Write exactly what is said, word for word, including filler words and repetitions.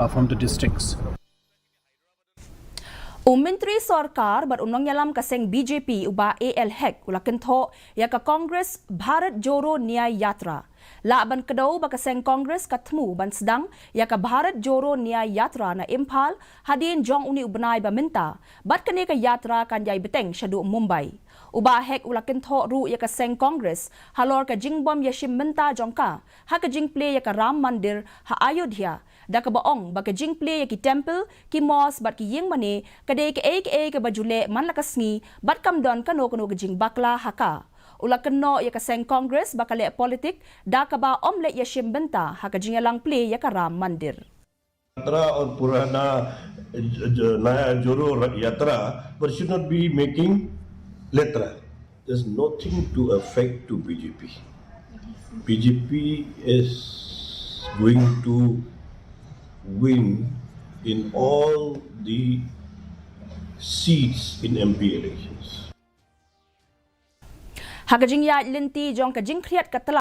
uh, from the districts. U Myntri Sorkar bad u nongïalam ka seng B J P u Bah A L Hek u la kynthoh ïa ka Congress Bharat Jodo Nyay Yatra. Lah ban kdew ba ka seng Congress ka thmu ban sdang ïa ka Bharat Jodo Nyay Yatra na Imphal hadien jong une u bnai ba mynta, bad kane ka yatra kan ïai bteng shaduh Mumbai. U Bah Hek u la kynthoh ruh ïa ka seng Congress halor ka jingbym ïashim bynta jong ka ha ka jingplie ïa ka Ram Mandir ha Ayodhya, da kaba ong ba ka jingplie ïa ki temple, ki mosque bad ki ïing mane ka dei kaei kaei kaba ju leh man la ka sngi bad kam don kano kano ka jingbakla ha ka. U la kynnoh ïa ka seng Congress ba ka leh politik da kaba ym leit ïashim bynta ha ka jingïalang plie ïa ka Ram Mandir. यात्रा और पुराना नया जोड़ो यात्रा, but should not be making लेत्रा. There's nothing to affect to B J P. B J P is going to win in all the seats in M P elections. Ha ka jingïaid lynti jong ka jingkhriat ka tla